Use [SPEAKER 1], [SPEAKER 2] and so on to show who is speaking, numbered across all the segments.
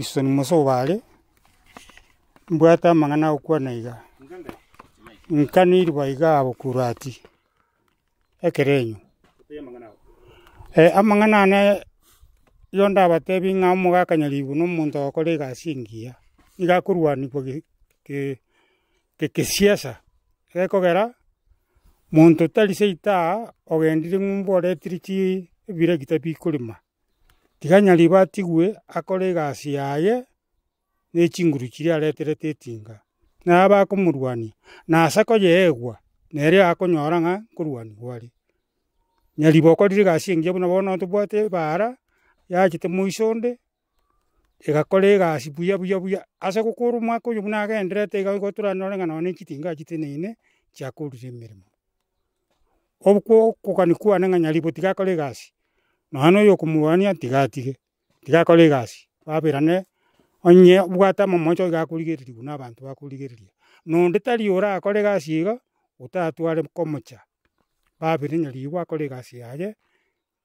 [SPEAKER 1] Wilson Mosobare, mbwate amang'ana agokwana iga, nkanirwe iga Bokurati, ekerenyo. Amang'ana ane igo ndabatebi ng'a omogaka Nyaribo na omonto ogokora egasi engiya, nigo akorwanigwa ge gekesiasa, gekogera monto tari seito aa ogendire ng'umbu oretire chii ebiregita bikorema. Tiga Nyaribo atigwe akore egasi yaye ne chinguru chiria areterete etinga, na abakomorwania, na ase koyeegwa, nere akonyora ng'a nkorwanigwa are. Nyaribo okorire egasi engiya buna bono tobwate ebaara, yachete moiso onde, egakora egasi buya buya buya, ase gokora omwaka oyo buna agenderete iga igo toranyore ng'a nonye chitinga chiteneine, chiakorire emeremo. Obwo okogania kwane ng'a Nyaribo tiga akore egasi, nonya na oyokomorwania tiga atige. Tiga akore egasi, baberane, onye obwate amamocho iga akorigererigwa na abanto bakorigereria. Na onde tari orakore egasi iga, otatware komocha, babere nyarigwa akore egasi yaye,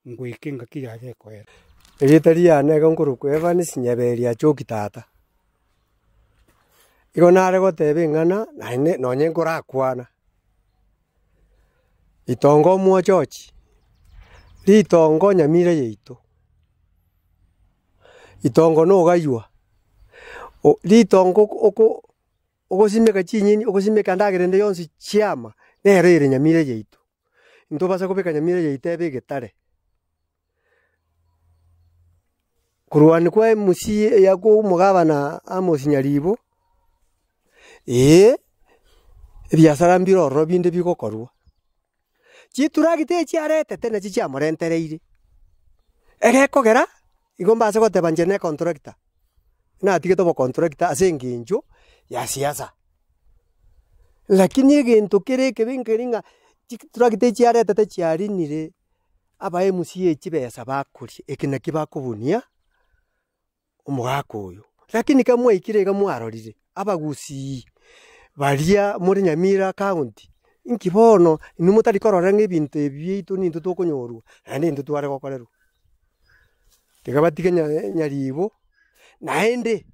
[SPEAKER 1] ngoika engaki yaye ekoera.
[SPEAKER 2] Erieta riane iga nkorokwa Evans Nyaberi Achoki tata. Igo nare goteba eng'ana naende nonye nkorakwana, Ritongo omwochochi, ritongo nyamira yaito, ritongo nogaywa, o ritongo oko ogosimeka chinyeni ogosimeka endagera ende yonsi chiama, nero ere nyamira yaito. Ntobasa kobeka nyamira yaito ebe egetare. Korwania kwa emusi ya kwa omogabana Amos Nyaribo, ee, ebiasara mbire ororo binde bigokorwa. Chituragita echi aretete nachi chiamorentereire, egekogera igo mbase goteba inche ne econtractor, natigete obocontractor ase eng'encho ya siasa. Lakini egento kere ekebe nkeri ng'a chituragita echi aretete chiarinire. Aba MCA chibesa bakoria, eke nakio bakobunia omogaka oyo. Lakini ka mwaikire iga mwarorire, abagusii baria more Nyamira county, inki bono inwe motari korora ng'a ebinto ebi biaito nintwe tokonyorwa, naende intwe tware gokorerwa. Tiga batige nya- nyaribo, naende.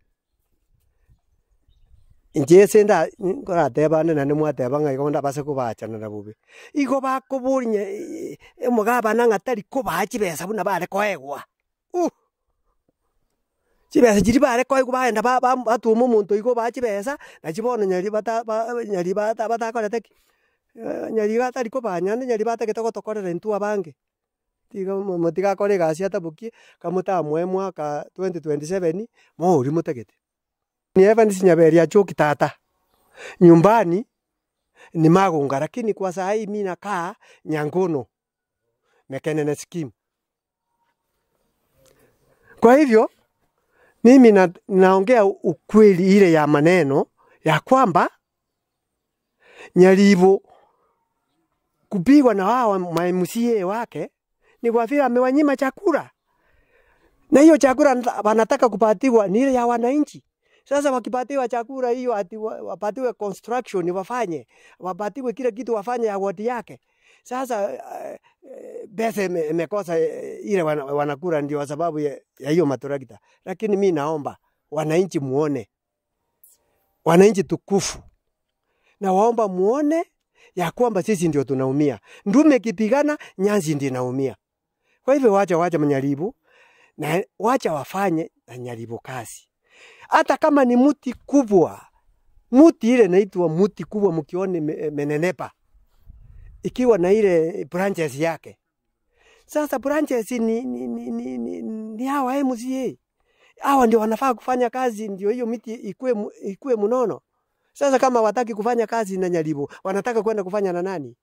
[SPEAKER 2] Inche ase nda nkorateba ande naende mwateba ng'a igo ndabase kobachanera bobe. Igo bakoboria nya omogabana ng'a tari kobaa chibesa buna bare koegwa, uh! Chibesa chiria bare koegwa bagenda ba- ba batwoma omonto igo obaa chibesa, nachi bono nyari bata ba nyari bata batakorete ki? Nyari iga atari kobaa naende nyari batagete gotokorera intwe abange. Tiga omomo tiga akore egasi atabokie, kamotamoe mwaka 2027, moori motagete. Ni Evans Nyaberi Achoki tata, nyumbani ni Magunga lakini kwa sai mi nakaa Nyanguno, Mekenene scheme. Kwa hivyo mimi na naongea ukweli ile ya maneno ya kwamba Nyaribo kupigwa na hawa ma MCA wake ni kwa vile amewanyima chakula, na hiyo chakula wanataka kupatiwa ni ile ya wananchi. Sasa wakipatiwa chakula hiyo ati wapatiwe construction wafanye, wapatiwe kila kitu wafanye ya ward yake. Sasa pesa imekosa ile wanakula ndio sababu ya hiyo matrakta. Lakini mi naomba wananchi muone Wananchi tukufu, nawaomba muone ya kwamba sisi ndio tunaumia. Ndume ikipigana, nyanzi ndio inaumia. Kwa hivyo wacha wacha manyaribu na wacha wafanye na nyaribu kazi, hata kama ni mti kubwa, mti ile inaitwa mti kubwa, mkiona imenenepa ikiwa na ile branches yake. Sasa branches ni, ni, ni, ni, ni, ni hawa MCA hawa ndio wanafaa kufanya kazi, ndio hiyo miti ikue, ikue mnono. Sasa kama wataki kufanya kazi na Nyaribo, wanataka kwenda kufanya na nani?